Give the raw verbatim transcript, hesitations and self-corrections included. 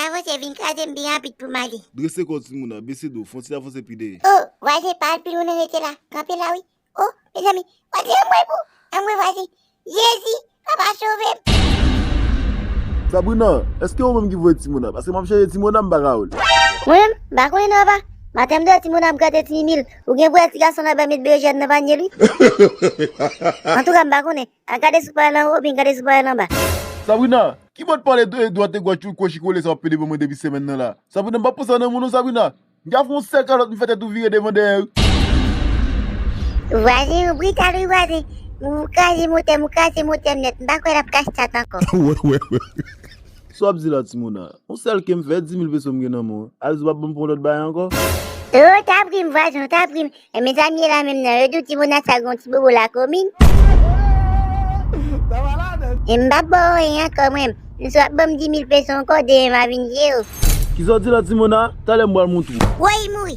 Avanse, vin kraze m byen rapid pou m ale. Drese kò w, timoun nan, bese do w, fè yon ti avanse pi dèyè. O, vwazen, pa al pi lwen, rete la. Kanpe la, wi. O, mezanmi, vwazen, anmwe pou, anmwe vwazen. Jezi, papa sove m. Sabrina, èske ou menm ki voye Timona? Paske m ap chèche Timona, m pa ka wè l. Mwen menm, m pa konnen non, papa. Maten m te wè Timona, m gade ti mimil. Ou gen pou wè ti gason la ba met berejèn nan panye l, wi. Antouka, m pa konnen. Al gade sou pay la anwo, oubyen gade sou pay la anba. Sabrina, ki bòt pale de dwat e gòch ou kwochi kole sa w ap pede ban mwen depi semèn nan la? Sabrina, m pa panse nan moun non, Sabrina. M ka fè yon sèl kalòt, m fè tèt ou vire devan dèyè wi. Vwazen, ou brital wi vwazen. Ou kraze motè m, ou kraze motè m nèt. M pa kwè l ap kache chat ankò. Sa w ap di la, Timona? Yon sèl ke m fè, di mil peso m gen nan men w. Al di w ap ban m pou yon lòt bagay ankò? O, ta pri m vwazen, ta pri m. E mezanmi la menm nan, yo di w Timona sa gon ti bobo lakomin. E m p ap ba w anyen ankò mwen. M si w ap ban m di mil peso ankò, demen m a vin jere w. Kisa w di la, Timona? Talè m pral montre w. Woy, mouri.